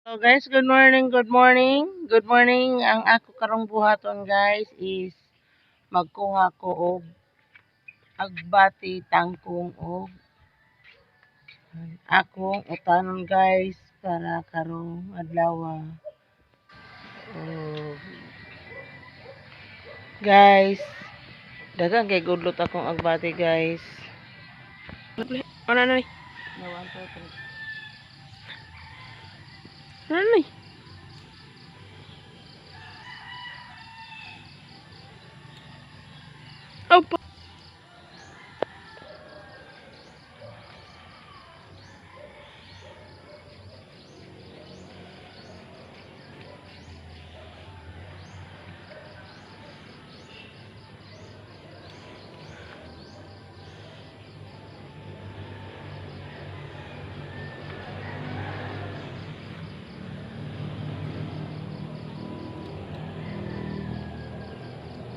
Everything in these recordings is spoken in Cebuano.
So guys, good morning, good morning. Good morning. Ang ako karong buhaton, guys, is magkuha ko og agbati, tangkong og akong utanon, guys, para karong adlaw. Oh, guys, daghang kay gudlot akong agbati, guys. Ano na ni? Na 1, 2, 3. Ano na ni? Oh, pa.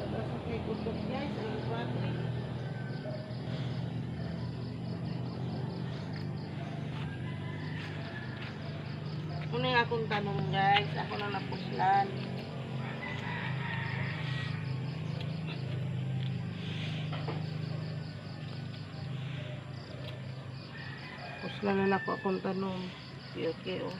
Basta kay gudlot, guys, ang agbati. Muna yung akong tanong, guys, ako na napuslan. Puslan na nako akong tanong. Okay, oh.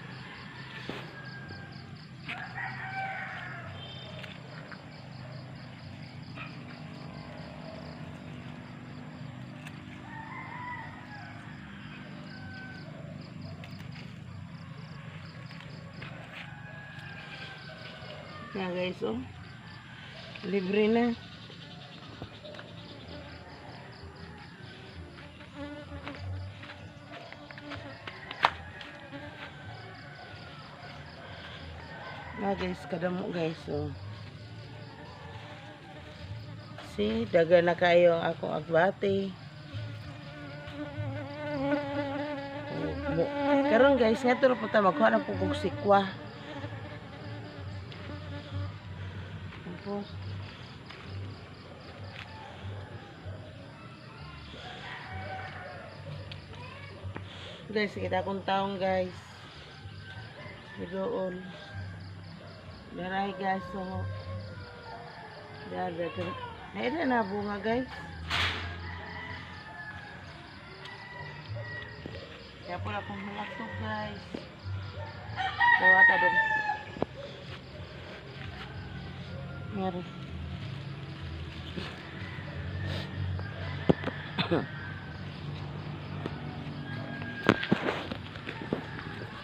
Na guys, oh. Libre na. Na guys, kadamo, guys, oh. Si, daga na kayo ang akong agbati. Oh, karon guys, nga po ta magkuha na po kog sikwa. Tapos, guys, kita akong taong, guys. Doon. Daray, guys, so. Dara, dara. Na bunga, guys. Kaya po akong hulaktok, guys. Dawa ta dong. Meron.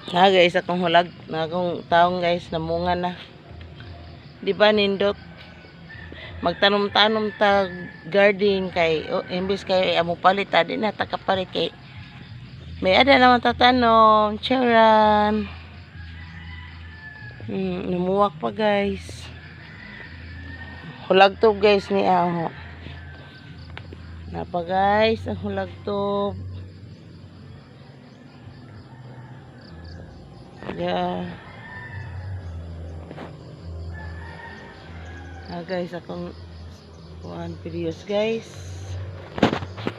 Na guys, akong hulag, na akong taong, guys, namunga na. Di ba nindot? Magtanom-tanom ta garden kay oh, imbes kay amo palit ta di na ta kapalit kay may ada naman tatanom. Charan. Numuwak pa, guys. Hulagtob, guys, ni aho. Napa, guys, ang hulagtob. Yeah. Ah, guys, akong kuan videos, guys.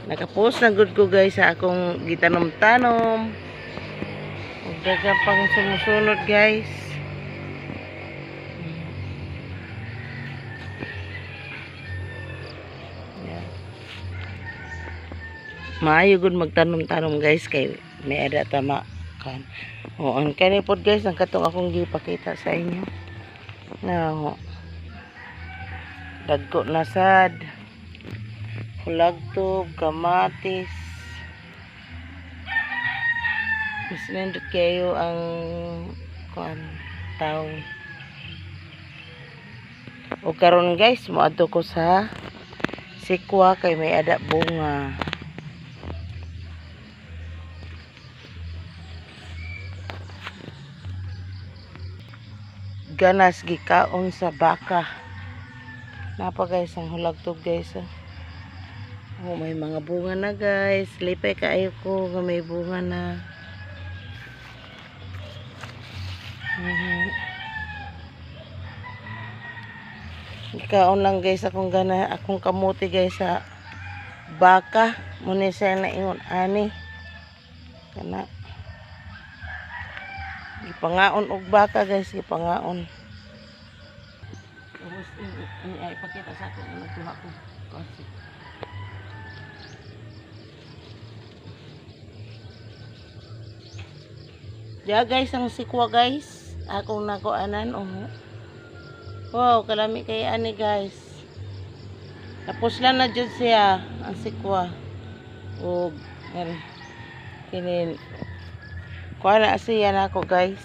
Nakapost na good ko, guys, sa akong gitanom-tanom. Ug daghang pang sumusunod, guys. Yeah. Maayo gud magtanom-tanom, guys, kay may ada tama kan. O ang kani pod, guys, ang katong akong gipakita sa inyo. Na oh, dagko na sad. Hulagtob, kamatis. Mas nindot kayo ang kuan taong. O karon, guys, moadto ko sa sikwa kay may ada bunga. Ganas gikaon sa baka. Napa, guys, ang hulagtob, guys. Oh. Oh, may mga bunga na, guys. Lipay kaayo ko nga may bunga na. Gikaon lang, guys, akong gana akong kamuti, guys, sa baka. Muna siya na ingon ani. Kana. Gipangaon og baka, guys, gipangaon. Tapos ay ipakita sa akin ang nagkuha ko. Kasi ya guys, ang sikwa, guys. Akong nakuanan, oh. Wow, kalami kay ani, guys. Tapos lang na jud siya ang sikwa. Og ngari kinin kuha na siya nako, guys.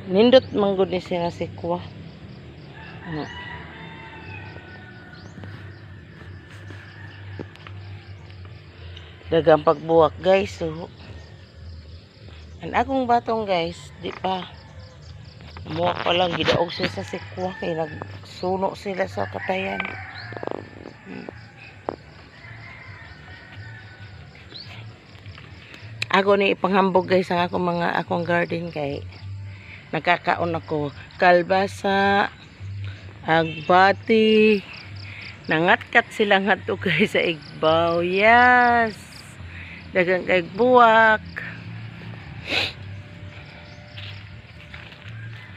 Nindot manggod ni siya nga sikwa. Ano? Dagang pagbuwak, guys. So, ang akong batong, guys, di pa. Muwak pa lang, gidaog siya sa sikwa kay nagsuno sila sa katayan. Ako ni ipanghambog, guys, ang akong mga akong garden kay nakakaon ako kalbasa, agbati, nangatkat sila ngadto, guys, sa igbaw. Yes. Dagang kay buwak.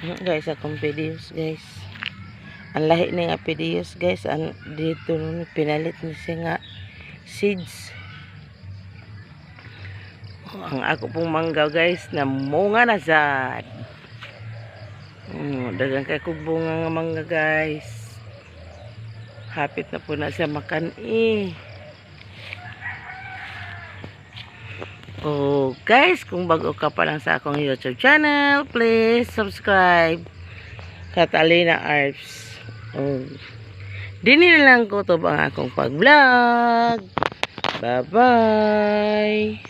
Guys, akong videos, guys. Ang lahi ni nga videos, guys, ang dito nun, pinalit ni siya nga seeds. Oh, ang ako pong mangga, guys, namunga na sad. Dagang kay kog bunga nga mangga, guys. Hapit na po na siya makan-i. Oh, guys, kung bago ka pa lang sa akong YouTube channel, please subscribe. Catalina Arts. Oh. Dini na lang ko to ang akong pag-vlog. Bye-bye.